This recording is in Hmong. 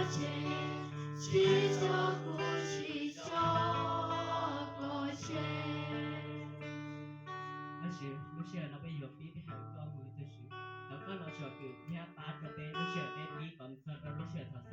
Tsis tso kuv, tsis tso koj tseg. Tab sis lub sij hawm no peb yuav pib, peb hais koj mus tus Tswv, thov koj los tsom kwm thiab pab rau peb lub sij hawm peb pib kom txog rau lub sij hawm thaum